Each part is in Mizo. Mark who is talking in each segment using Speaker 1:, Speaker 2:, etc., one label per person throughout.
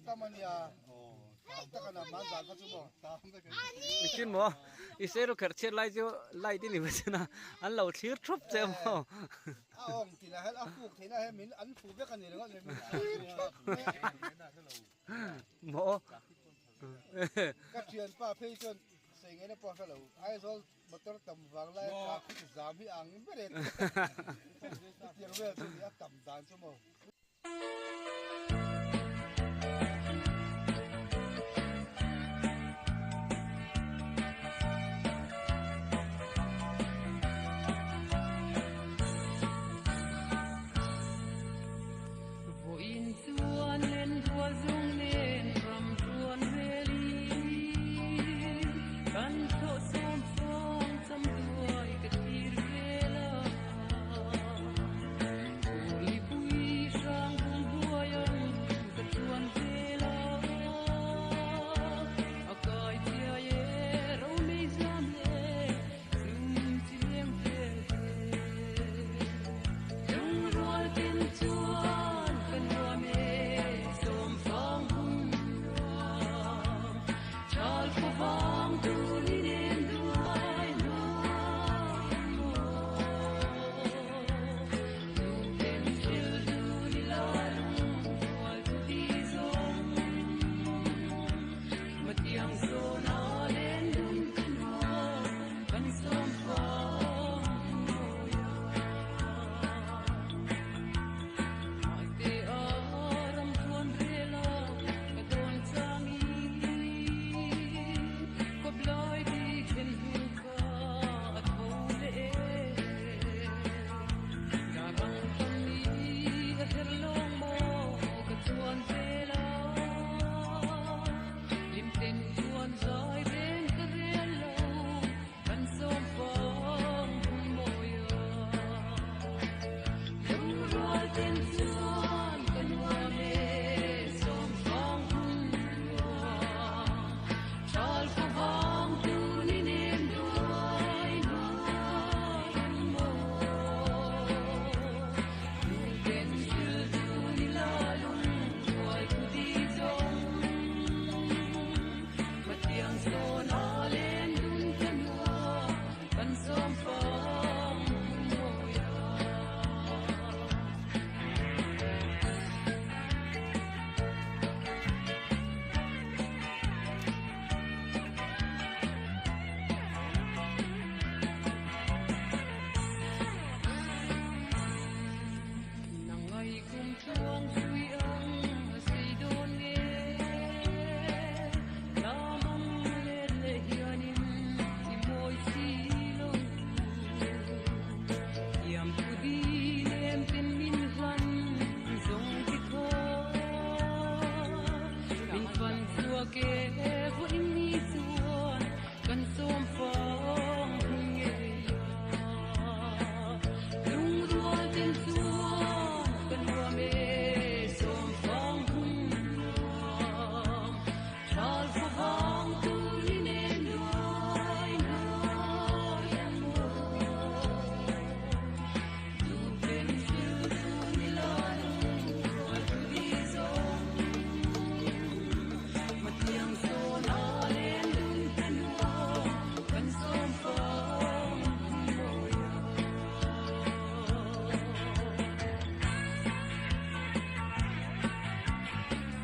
Speaker 1: tam ania tak tak ana man zan kha chu maw
Speaker 2: Nichin maw i seiru kherh chhiat lai chu light i ni ve chena an lo thlir thup che maw
Speaker 1: a awm tih lah hian a fuk theihna hian min an fuh vek ani ringawt mai min thlir thup mai
Speaker 2: maw
Speaker 1: ka thianpa phei chuan sei ngaihna pawh a hre lo Aizawl motor tam vang lai a traffic zam hi ang ber e hetiang vel chu ni a tam dan chu maw.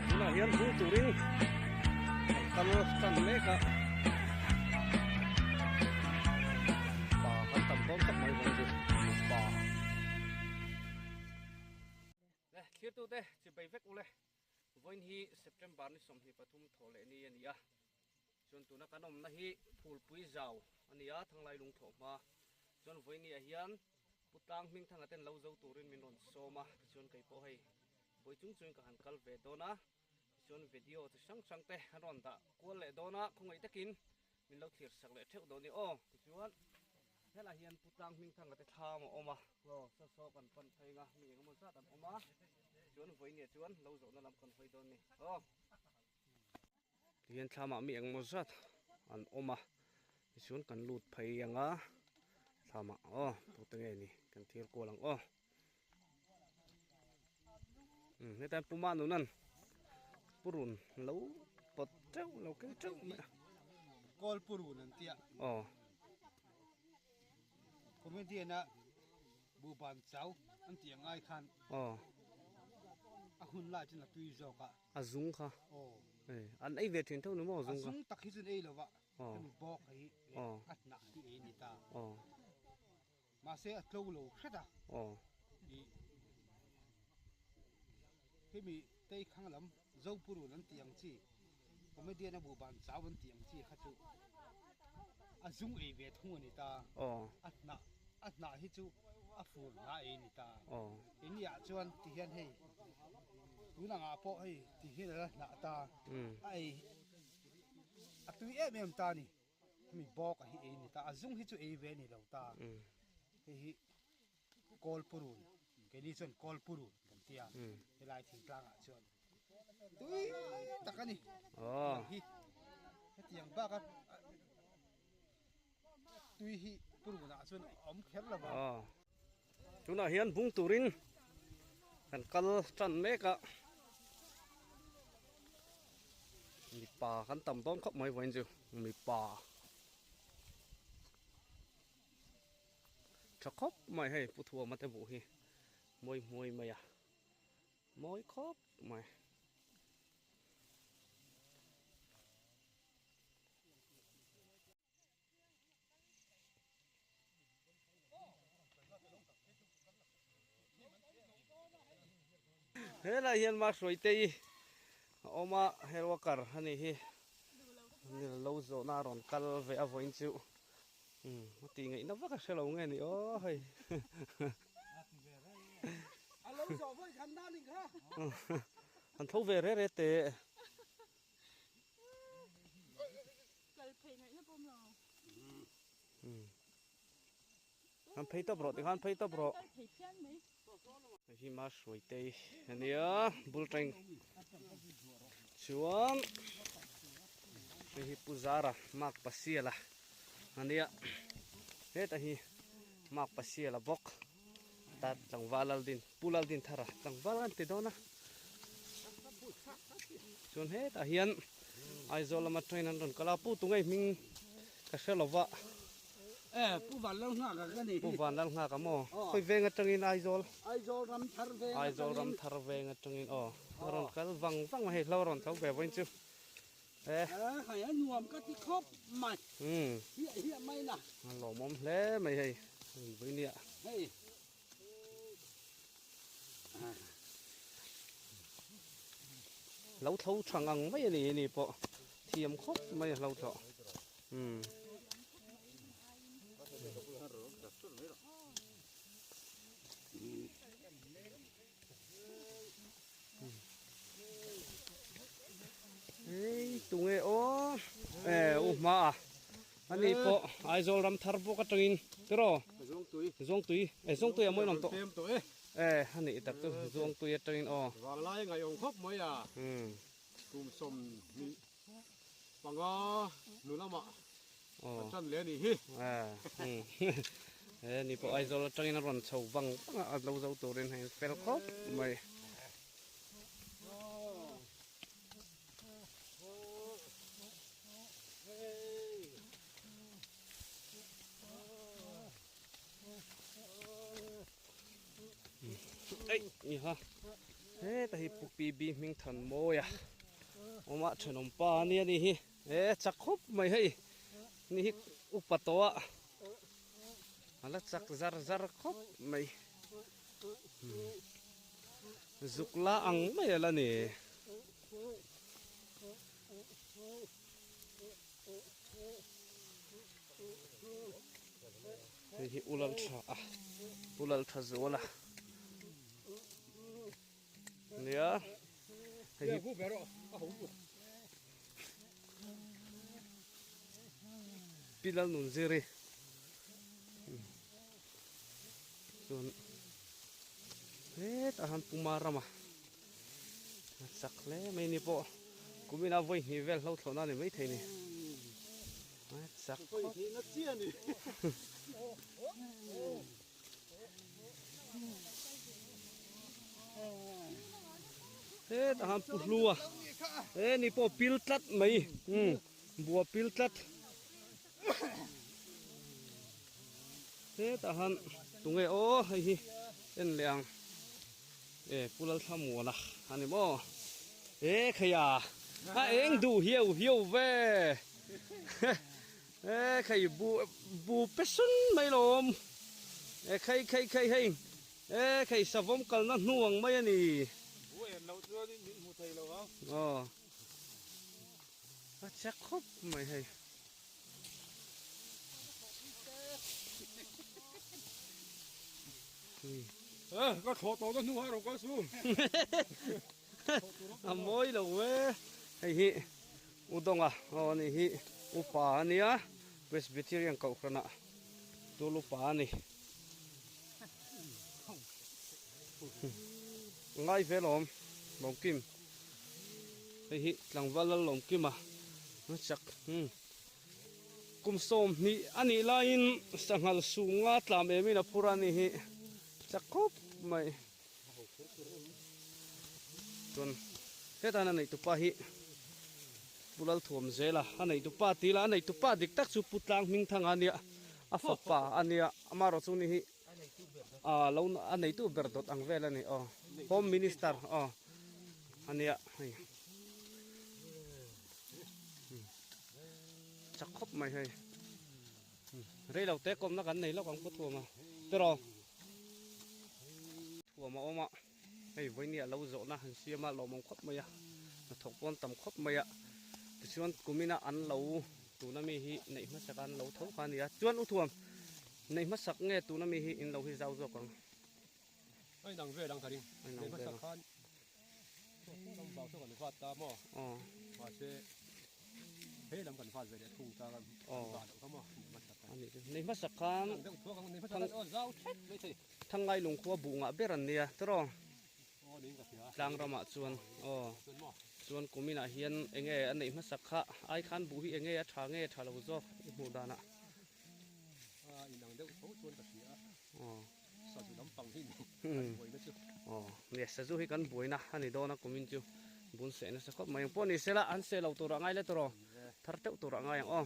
Speaker 2: Tunah hian hung turin an kal tan mek a pa kan tam dawn tak mai vang chu pa le thirtute chibai vek ule vawiin hi September ni 23 thawh leh ni a ni a chuan tuna kan awmna hi phulpui zau a ni a thanglai lung thawh hma chuan vawiin ni ah hian Pu Tlang Hmingthanga ten lo zo turin min rawn sawm a tichuan kei pawh hei vawi chung chungin ka han kal ve dawn a tichuan video chi hrang hrang te an rawn dah kual leh dawn a khawngaih takin min lo thlir sak leh theuh dawn ni aw tichuan helai hian Pu Tlang Hmingthanga te thlam a awm a aw saw saw kan pan phei ang a mi engemaw zat an awm a chuan vawiin ah chuan lo zawhna lam kan hawi dawn ni aw. Tihian thlamah mi engmaw zat an awm a tichuan kan lut phei ang a thlamah aw tute nge ni kan thir kual ang aw um hetlai puma nunan. Purun lo pawt teuh lo keng teuh mai a.
Speaker 1: Kawl purun an tia.
Speaker 2: Aw.
Speaker 1: Comedian a buhban chau an tih ang ai khan.
Speaker 2: Aw.
Speaker 1: A hun lai chuan a tui zawk a.
Speaker 2: A zung kha.
Speaker 1: Aw.
Speaker 2: An ei ve thin tho ni maw a zung kha.
Speaker 1: A zung tak hi chuan ei lo va.
Speaker 2: Aw.
Speaker 1: Hemi bawk hi leh a hnah hi ei a ni ta.
Speaker 2: Aw.
Speaker 1: Mahse a tlo lo hret a.
Speaker 2: Aw.
Speaker 1: I hemi tei khang lam Zopurun an tih ang chi comedian a buhban chau an tih ang chi kha chu a zung ei ve thung a ni ta.
Speaker 2: Aw.
Speaker 1: A hnah a hnah hi chu a fur hnah ei a ni ta.
Speaker 2: Aw.
Speaker 1: Iniah chuan ti hian hei tun angah pawh hei ti hian a la hnah ta. A ei a tui em em ta a ni. Hemi bawk a hi ei ni ta, a zung hi chu ei ve ni lo ta. Hei hi kawl purun, keini chuan kawl purun kan ti a, helai thingtlangah chuan tui tak a ni. Tiang hi hetiang baka tui hi purunah chuan a awm kher lo va.
Speaker 2: Tunah hian bung turin kan kal tan mek a, mipa kan tam dawn khawp mai vawiin chu mipa tha khawp mai hei Pu Thuama te buh hi mawi hmuai mai a mawi khawp mai. Helai hian Mahruaitei a awm a hair worker a nih hi lo zawhna a rawn kal ve a vawiin chu umm a tih ngaihna vak a hre lo nge ni aw hei an tho ve re re teh.
Speaker 3: Kal phei ngaihna pawh awm lo.
Speaker 2: An phei tawp rawh tikhan phei tawp rawh.
Speaker 3: Kal phei phian mai.
Speaker 2: Hei hi Mahruaitei ania bul teng chuan hei hi Pu Zara Mark Pasiala ania hetah hi Mark Pasiala bawk ta tlangval Laldin Pu Laldinthara tlangval an ti dawn a. Chuan hetah hian Aizawl lama train an rawn kal a, Pu Tungei hming ka hre lo va.
Speaker 1: E, Pu Vanlalnghaka ka ni.
Speaker 2: Pu Vanlalnghaka maw? Khawi veng atangin Aizawl?
Speaker 1: Aizawl Ramthar veng atangin.
Speaker 2: Aizawl Ramthar veng atangin aw. A rawn kal vang vang mai hei hlo a rawn tho ve vawiin chu. E.
Speaker 1: Hei a nuam ka ti khawp mai. Hiah hiah mai na.
Speaker 2: A lawmawm hle mai hei vawiin nia.
Speaker 1: Hei.
Speaker 2: Lo tho tha ngang mai a ni ni pawh thiam khawp mai a lo thlawh umm. Hei tunge aw e u hma a ani pawh Aizawl ram thar bawk atangin tiraw
Speaker 1: Zuangtui
Speaker 2: Zuangtui e Zuangtui a mawi nawm tawh
Speaker 1: Pem tawh e
Speaker 2: e ani tak chu Zuangtui atangin aw
Speaker 1: Vanglai ngaihawm khawp mai a kum 25 hnu lamah kan tan leh a nih hi
Speaker 2: e ni pawh Aizawl atangin a rawn chho vang vang a a lo zo turin hei fel khawp mai. Ei ni ha heta hi Pu PB Hmingthan Mawia awma thenawm pa ania ni hi e chak khawp mai hei ni hi upa tawh a ala chak zar zar khawp mai zuk la ang mai ala ni. Hei hi ulal tha a ulal tha zual a nia hei hi Pilal Nunziri chuan hetah hian Puma rama a chak hle mai ni pawh kumina vawi hnih vel hlo thlawhna a ni maithei ni a chak khawp Hetah khan pu hlua he ni pawh pil tlat mai umm bua pil tlat hetah khan tunge aw hei hi en leh ang e pu Lalthlamuana a ni maw e kheia a eng duh hiau hiau ve e khei bu bu pe sun mai lawm e khei khei khei hei. E khei savawm kalna hnu ang mai a ni.
Speaker 1: Bu en loh chuanin min hmu thei lo ang.
Speaker 2: Aw. A chak khawp mai hei.
Speaker 1: E ka thlawh tawhna hnu ah rawh kal su.
Speaker 2: A mawi lo e. Hei hi Udawnga aw a nih hi upa a nia Presbyterian kohhranah tul upa a ni. Ngai ve lawm Lawmkim hei hi tlangval lal Lawmkima chak kum 20 a nih laiin sanghal sunga tlam emin a phur a ni hi chak khawp mai chuan hetah a neihtupa hi Pu Lalthuam Zela a neihtupa tih lah a neihtupa dik tak chu Pu Tlang Hmingthanga a nia a fapa a nia amaherawh chu ni hi ah lo a neitu ber dawt ang vel a ni aw home minister aw a nia hei chak khawp mai hei rei lo te kawmna kan nei lawk ang pu thuama tiraw thuama awm a hei vawinia lo zawhna han siam a lawmawm khawp mai a hnathawk pawn tam khawp mai a tichuan kumina an lo tuna mi hi neih hmasak an lo tho kha a ni a chuan u thuam Nei hmasak nge tuna mi hi in lo hi zau zawk ang.
Speaker 1: A inang vel ang ka ring. Nei hmasak khan ram zau chu kan vat ta maw?
Speaker 2: Aw.
Speaker 1: Mahse he lam kan vat ve leh thung ta kan vah loh kha maw nei hmasak khan.
Speaker 2: Ani chu nei hmasak khan
Speaker 1: deuh thuak ang nei hmasak khan aw zau thet mai thei.
Speaker 2: Thangai lungkhua buh ngah ber an nia tiraw?
Speaker 1: Aw niin ka hria.
Speaker 2: Tlang ramah chuan aw.
Speaker 1: Chuan maw?
Speaker 2: Chuan kuminah hian enge a neih hmasak kha ai khan buh hi enge a tha nge tha lo zawk i hmuh danah.
Speaker 1: A inang deuh tho chuan ka hria a, sazu lampang hi kan buaina chu.
Speaker 2: Aw, nia sazu hi kan buaina a ni dawn a kumin chu bun seh nasa khawp mai ang pawh ni sela an seh lo turah ngai le tawh thar teuh turah ngai ang aw.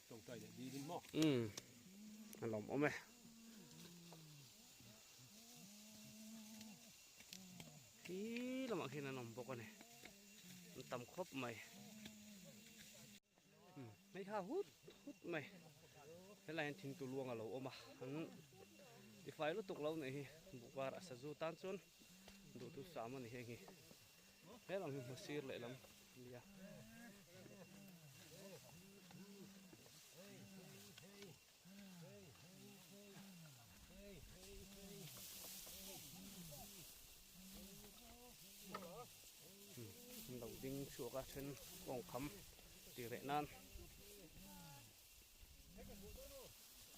Speaker 1: Tawngtai leh dilin maw?
Speaker 2: Umm, a lawmawm e. Khi lamah khian an awm bawk a ni, an tam khawp mai. Hei kha hut hut mai helai hian thingtu luang a lo awm a an tifai lutuk lo neih hi bukar a sazu tan chuan duhtu sam a ni heng hi he lam hi hmasir lehlam a nia. An lo ding chhuak a then kawng kham tih reh nan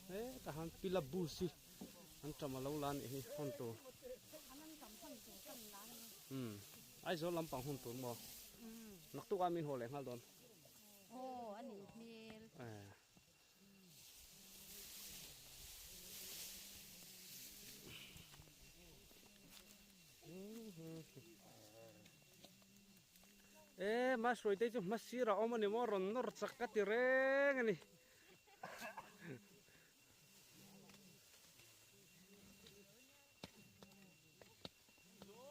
Speaker 2: hetah hian pila bus hi an tam a lo la anih hi hawn tur umm Aizawl lampang hun tur maw naktuk ah min haw leh nghal dawn.
Speaker 3: Aw a nih hmel.
Speaker 2: E mahruai te chu hmasir a awm a ni maw rawn nawr chak ka ti reng a ni.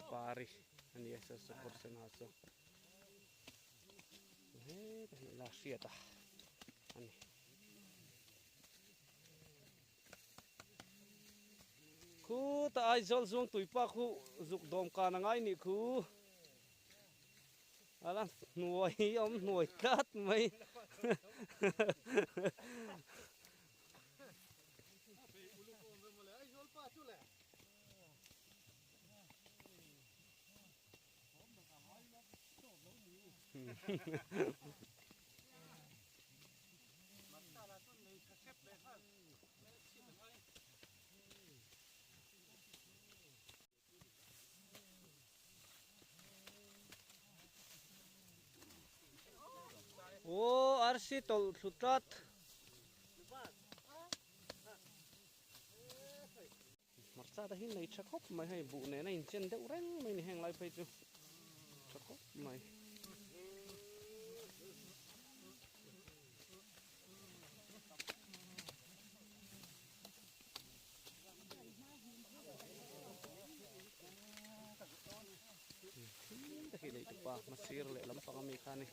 Speaker 2: Pari a ni a sakawr sen ha chu. Heta hi la hriat a a ni. Khuta Aizawl zuang tuipa khu zuk dawm kan a ngai nih khu. Ala hnuai awm hnuai tlat mai. Aw arsi tawlh thlu tlat. Hmarcha te hi nei tha khawp mai hei buh nen a inchen deuh reng mai ni heng lai phei chu. mai. Thim tak hi nei tupa hmasir leh lampang ami kha a ni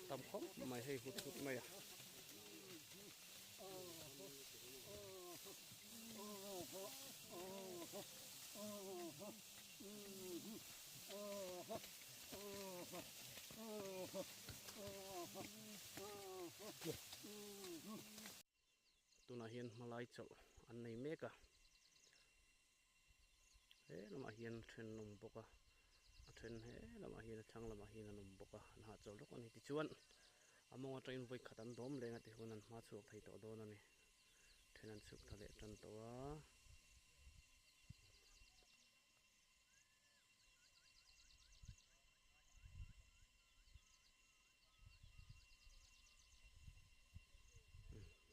Speaker 2: tam khawp mai hei hut hut mai a. Tunah hian hmalai chawlh an nei mek a he lamah hian then an awm bawk a a then he lamah hian a thlang lamah hian an awm bawk a an hahchawlh lawk a ni tichuan a mawng atangin vawi khat an dawm leng a tichuan an hma chhuak thei tawh dawn a ni then an chhuk thla leh tan tawh a.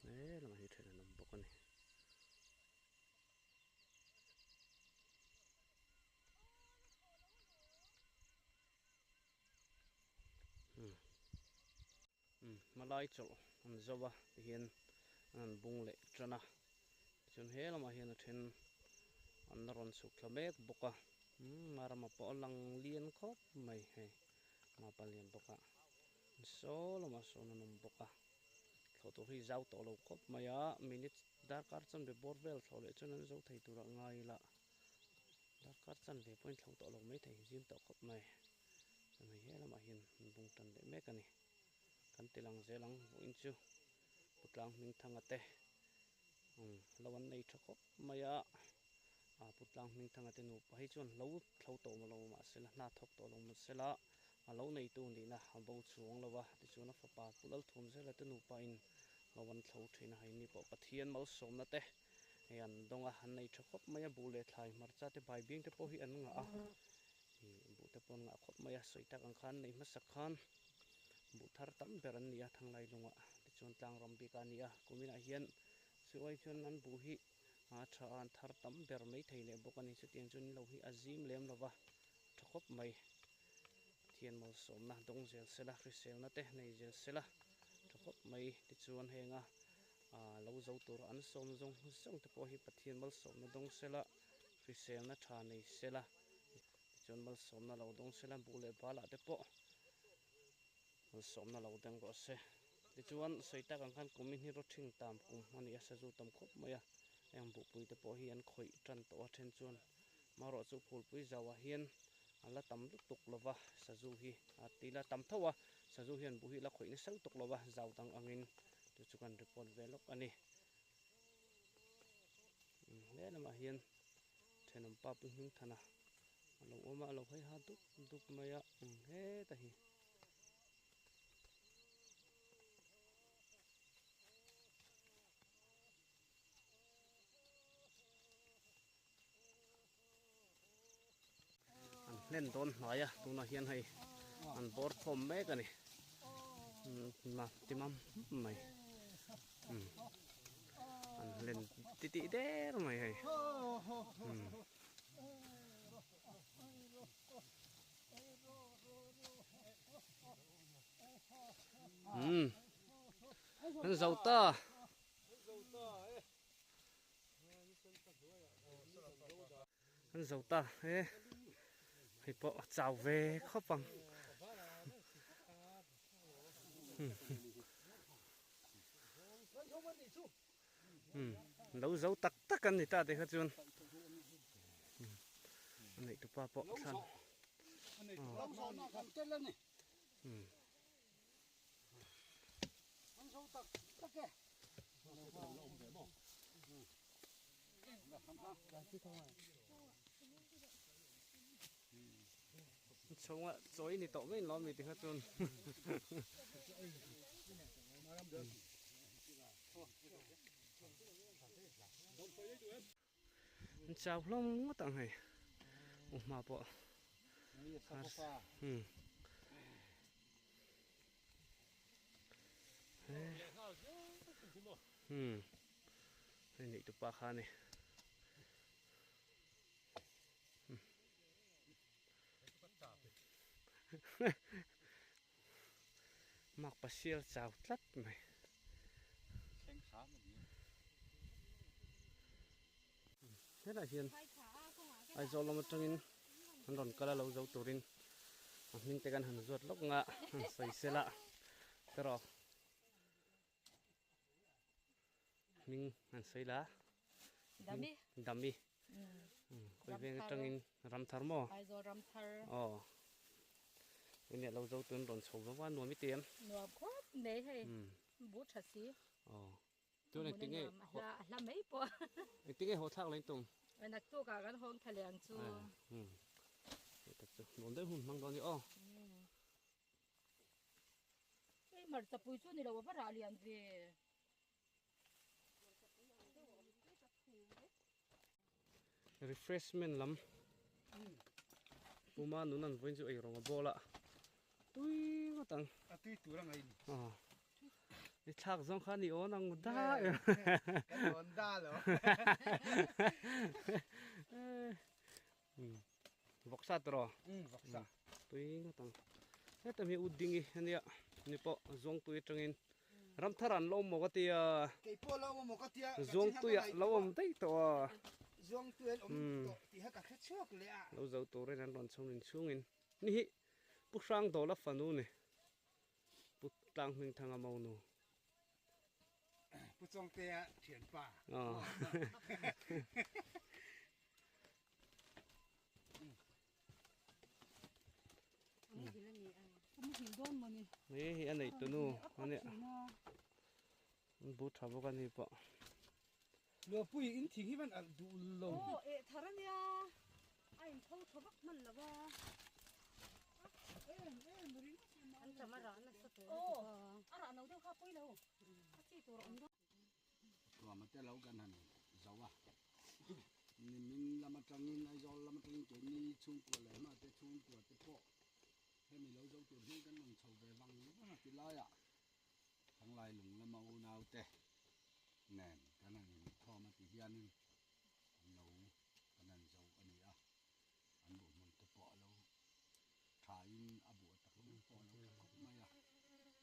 Speaker 2: He lamah hi then an awm bawk a ni. Hmalai chawlh an zo a tihian an han bung leh tan a tichuan he lamah hian a then an la rawn chhuk thla mek bawk a marama pawh a lang lian khawp mai hei mapa lian bawk a saw lamah sawn an awm bawk a thlawh tur hi zau tawh lo khawp mai a minute darkar chanve bawr vel thlawh leh chuan an zo thei tur a ngai ila darkar chanve pawhin thlawh tawh lo mai thei zim tawh khawp mai. Chuan hei he lamah hian an bung tan leh mek a ni. Kan ti lang zel ang vawiin chu Putlang Hmingthanga te lo an nei tha khawp mai a, ah Putlang Hmingthanga te nupa hi chuan lo thlo tawh lo mahse la hna thawk tawh lo mahse la a lo neitu nihna a bo chuang lo a, tichuan a fapa Pu Lalthuamzela te nupa in lo an thlo thin a, hei ni pawh Pathian malsawmna te hei an dawng a, an nei tha khawp mai a, buh leh thlai hmarcha te baibing te pawh hi an ngah a. Ih buh te pawh an ngah khawp mai a sawi tak ang khan neih hmasak khan buh thar tam ber an ni a thanglai lungah tichuan tlang ram bik a ni a kuminah hian chu ai chuan an buh hi a tha a an thar tam ber mai thei leh bawk a ni chutiang chuan lo hi a zim lem lo va tha khawp mai Pathian malsawmna dawng zel sela hriselna te nei zel sela tha khawp mai tichuan henga ah lo zo tur an sawm zawng zawng te pawh hi Pathian malsawmna dawng sela hriselna tha nei sela. Tichuan malsawmna lo dawng sela buh leh balah te pawh malsawmna lo deng rawh se. Tichuan sawi tak ang khan kumin hi rawthing tam kum a ni a, sazu tam khawp mai a, heng buhpui te pawh hi an khawih tan tawh a then chuan marawh chu phulpui zauah hian a la tam lutuk lo va, sazu hi a ti la tam tho a, sazu hian buh hi la khawih nasa lutuk lo va, zau dang angin chu chu kan report ve lawk a ni. He lamah hian thenawm pa pu Hmingthana a lo awm a, a lo hawi ha dup dup mai a heta hi. An hlen dawn hnai a tunah hian hei an bawr khawm mek a ni ti mam mai an hlen titih der mai hei an zo ta. An zo ta e hei pawh a chau ve khawp ang lo zo tak tak an ni ta te kha chuan a neih tupa pawh thlan Chhunga chawi ni tawh mai lawm mi ti kha chuan an chau hlawm ngawt ang hei u hma pawh Hei neih tupa kha a ni. Mak pasial chau tlat mai. Helai hian Aizawl lam atangin an rawn kal a lo zo turin a hming te kan han zuat lawk nga han sawi sela erawh hming han sawi la
Speaker 3: Dami
Speaker 2: Dami khawi veng atangin Ramthar maw
Speaker 3: Aizawl Ramthar
Speaker 2: aw enge lo zo tun rawn chho vang a nuam i ti em
Speaker 3: nuam khawp mai hei bu tha si
Speaker 2: aw Chuan engtin nge
Speaker 3: a hla mai pawh
Speaker 2: engtin nge haw thlak leh tum
Speaker 3: naktuk ah kan hawng tha leh ang chu
Speaker 2: tak chu nuam deuh hun hmang dawn ni aw
Speaker 3: hei hmarcha pui chu ni lo a va rah lian ve
Speaker 2: refreshment lam puma nun an vawiin chu ei rawng a ball a tui ngawt ang
Speaker 1: a tui tur a ngaih ni
Speaker 2: aw i thlak zawng kha ni awn ang da
Speaker 1: kan awn da lo
Speaker 2: vawksa tawh
Speaker 1: vawksa
Speaker 2: tui ngawt ang heta mi udingi ania ni pawh zawngtui atangin Ramthar an lo awm maw ka tia.
Speaker 1: Kei pawh lo awm maw ka tia.
Speaker 2: Zuangtui ah lo awm daih tawh a.
Speaker 1: Zuangtui an awm tawh tih kha ka hre chhuak leh a.
Speaker 2: Lo zo turin an rawn chhung in chhungin ni hi Pu Hrangdawla fanu ni Pu Tlanghmingthanga monu.
Speaker 1: Pu Chawngtea thianpa.
Speaker 2: Aw. Hei hi a neih tunu a nia an bu tha bawk a ni pawh.
Speaker 1: Luapui in thing hi van alh duh lo.
Speaker 3: Aw eh thar a nia a in tho tha vak hman lo a. An tam a rah nasa tawh lutuk a. A rah no deuh kha pawi lo a chi tur a awm dawn.
Speaker 4: Thuama te lo kan han zo a, nimin lam atangin Aizawl lam atangin keini chhungkua leh hma te chhungkua te pawh hemi lo zo tur hian kan rawn chho ve vang vang a ti laiah Thanglai lung lama unau te nen kan han inkhawm a ti hianin an lo kan han zo a ni a, an buhhmun te pawh a lo thain a buh tak em pawh a lo tha khawp mai a,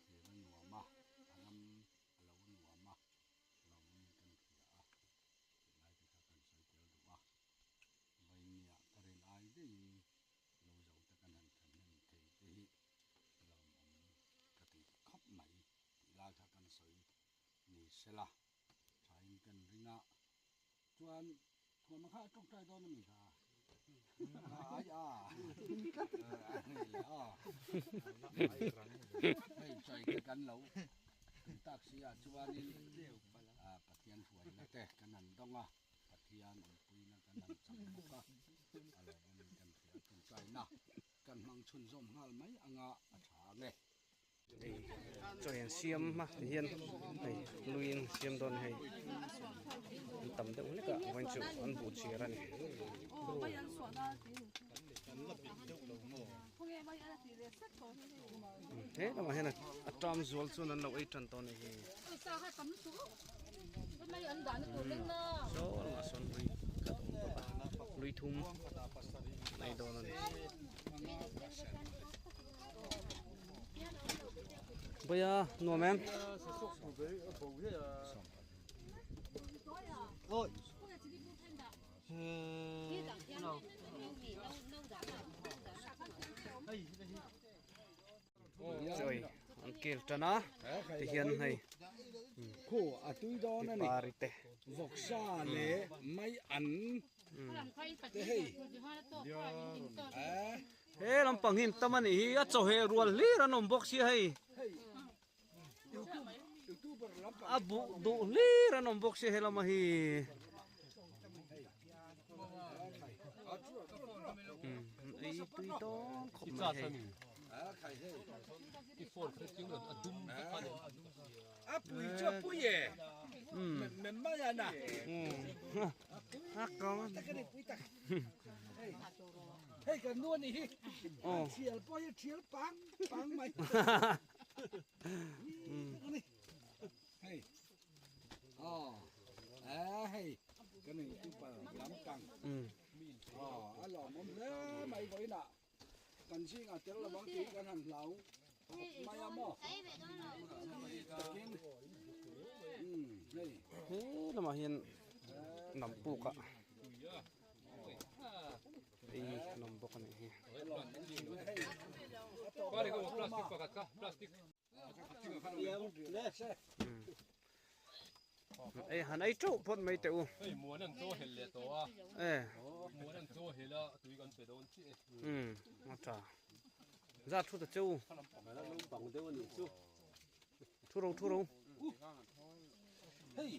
Speaker 4: thlir a nuam a, a ram a lo nuam a, lawmin kan hria a, tih lai te kha kan sawi tel duh a, vawinia ka rin ai deihin lo zo te kan han thahnem thei te hi lawmawm ka ti khawp mai tih lai kha kan sawi ni sela thain kan ring a, chuan thuama kha a tawngtai dawn a mi kha? Ai a, a ni leh a, hei sawi te kan lo tui tak si ah chuanin Pathian hruaina te kan han dawng a, Pathian awmpuina kan han chang bawk a, a lawmawmin kan hria a, tawngtaina kan hmang chhunzawm nghal mai anga a tha ang e.
Speaker 2: Hei chaw an siam a ti hian hei luiin siam dawn hei an tam deuh hlek a vawiin chu an buh chhiar a ni. He lamah hian a term zual chuan an lo ei tan tawh a ni hi. Saw lamah sawn lui khat a awm bawk a lui thum an ei dawn a ni. Bawia nuam em? Chawi an kel tan a tihian hei
Speaker 4: Khu a tui dawn a ni.
Speaker 2: Pari te.
Speaker 4: Vawksa leh mai an te hei.
Speaker 2: He lampang hi an tam a nih hi a chaw heh rual hlir an awm bawk sia hei. A buh duh hlir an awm bawk sia he lama hi. Ei tui dawn khawp mai hei.
Speaker 4: A pui chu a pui e. Men mai a na.
Speaker 2: A kang.
Speaker 1: Hei kan nu ani hi. Thial pawh hi thial pang pang mai.
Speaker 4: Hei. Oh. A hei. Kan in tu pa lam pang. Oh, a lawm awm hle mai vawiinah. Kan zingah tel lovang tih kan han hlau khawp mai a maw? Takin umm hei.
Speaker 2: He lamah hian lam puk ah ei an awm bawk a nih hi. Ei han ei teuh phawt mai teh u.
Speaker 5: Hei muan an chaw hel leh tawh a.
Speaker 2: E.
Speaker 5: Muan an chaw hel a tui kan pe dawn chiah e.
Speaker 2: Um a tha. Za thu ta cheu. Thu ro thu ro.
Speaker 4: Hei.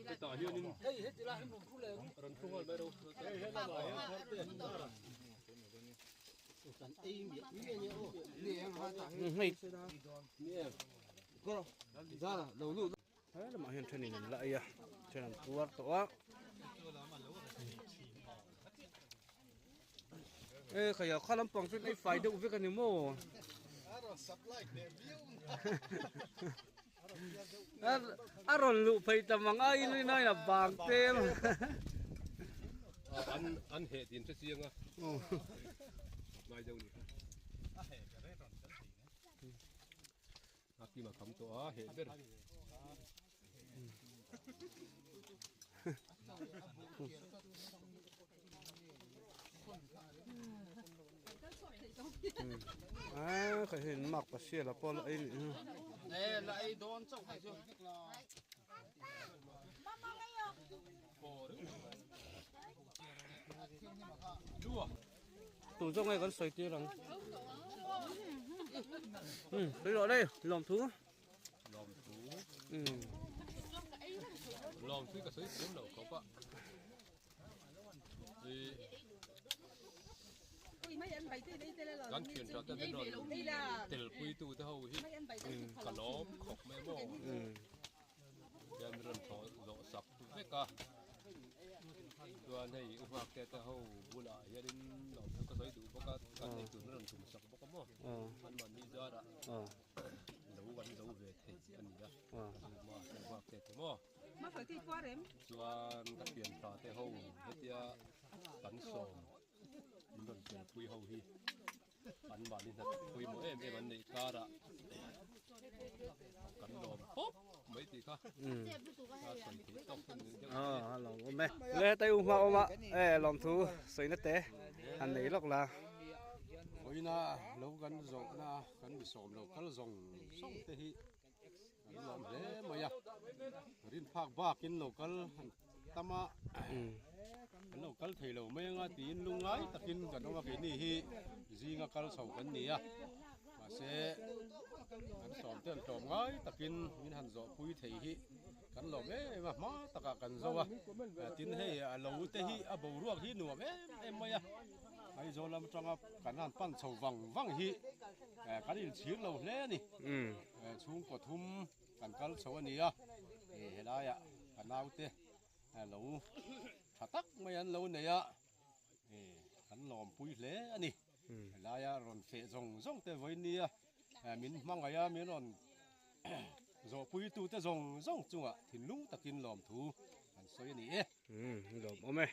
Speaker 5: Hetah hianin
Speaker 1: Hei heti lai hi rawn thu leh
Speaker 5: rawn thu nghal mai ro.
Speaker 2: Hei. He lamah hian thenin an la ei a then an puar tawh a. E khaia kha lampang chu ei fai deuh vek a ni maw? A rawn luh phei ta mang a in rin a bang te
Speaker 5: an an heh tin hre chiang a ngai deuh ni a kima kham tawh a heh ber
Speaker 2: A kha hian mak pasial a pawh la ei nih hi. Tu zawk nge kan sawi tir ang. Um sawi rawh le lawmthu.
Speaker 5: Lawmthu. Lawmthu ka sawi thiam lo khawp a. Kan thian tha te min rawn telpui tu te ho hi ka lawm khawp mai maw. Hian min rawn thawh zawh sak vek a. Chuan hei u nghak te te ho bulah hianin lawmthu ka sawi duh bawk a, kan eitur min rawn tum sak bawk a maw. Anmahni zarah. Lo kan zo ve thei a ni a, ma te bak te te maw. Chuan ka thian tha te ho hetia kan sawm min rawn telpui ho hi an mahni hna pawimawh em em an neih karah kan lawm khawp mai tih kha a sawi theih tawk hun ni deuh
Speaker 2: a lawm awm e. Le tai u hma awm a e lawmthu sawina te han nei lawk la.
Speaker 4: Vawiina lo kan zawhna kan mi sawm lo kal zawng zawng te hi an lawm hle mai a, rin phak bakin lo kal han tam a, an lo kal thei lo mai anga tiin lungngai takin kan awm a, keini hi zinga kal chho kan ni a, mahse kan sawm te an tlawm ngai takin min han zawhpui thei hi kan lawm em em a, hma takah kan zo a, tin hei a lo te hi a boruak hi nuam em em mai a. Aizawl lam atanga kan han pan chho vang vang hi kan inchhir lo hle a ni. Chhungkaw thum kan kal chho a ni a, helaiah ka naute lo tha tak mai an lo nei a, kan lawmpui hle a ni. Helaia rawn feh zawng zawng te vawiin nia min hmangaih a, min rawn zawhpuitute zawng zawng chungah thinlung takin lawmthu kan sawi a ni e.
Speaker 2: Lawmawm e.